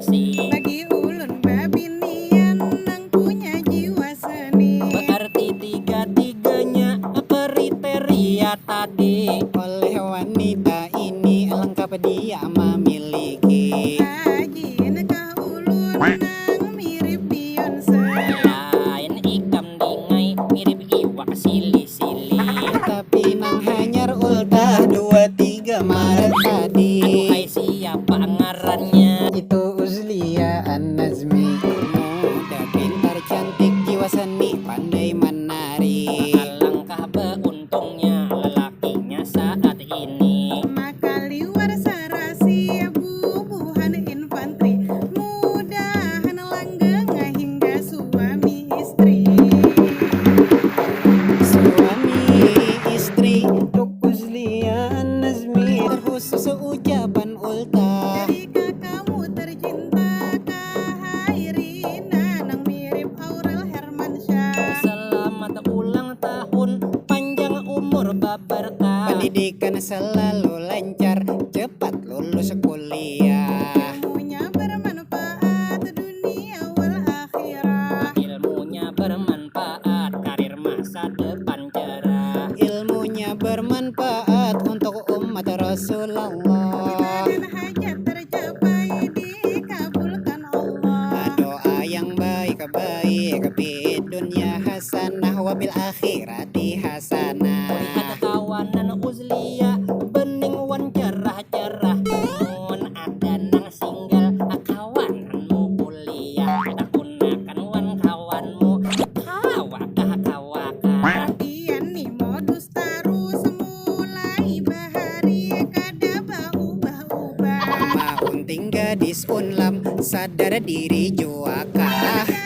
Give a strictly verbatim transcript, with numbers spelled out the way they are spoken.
Bagi ulun babinian nang punya jiwa seni. Berarti tiga-tiganya kriteria tadi. Oleh wanita ini lengkap dia memiliki. Haji nekah ulun nang mirip Beyonce. Lain ikam dingai mirip iwak sili-sili. Tapi nang hanyar ultah dua tiga maret tadi. Aduhai siapa ngarannya? Itu Uzlia An-Nazmi. Muda pintar cantik jiwa seni pandai menari. Alangkah beuntungnya lelakinya saat ini. Maka liwar sarasi bubuhan infanteri. Mudahan langgeng hingga suami istri. Suami istri Duk Uzlia An-Nazmi. Terkhusus ucapan ultah. Dari kakamu tercinta Kak Hairina nang mirip Aurel Hermansyah. Selamat ulang tahun, panjang umur babarkah. Pendidikan selalu lancar, cepat lulus kuliah. Ilmunya bermanfaat dunia wal akhirah. Ilmunya bermanfaat, karir masa depan cerah. Ilmunya bermanfaat untuk umat Rasulullah. Kita dan hajat tercapai dikabulkan Allah. Doa yang baik-baik, fi dunya hasanah wa fil akhirati hasanah. Lihat kawanan Uzlia, bening wan cerah-cerah. Mun ada nang single, kawananmu kuliah. Takunakan wan kawanmu, kawakah kawakah. Pian ni modus tarus mulai bahari, kada baubah-ubah. Maunting gadis Unlam, sadar diri jua kah?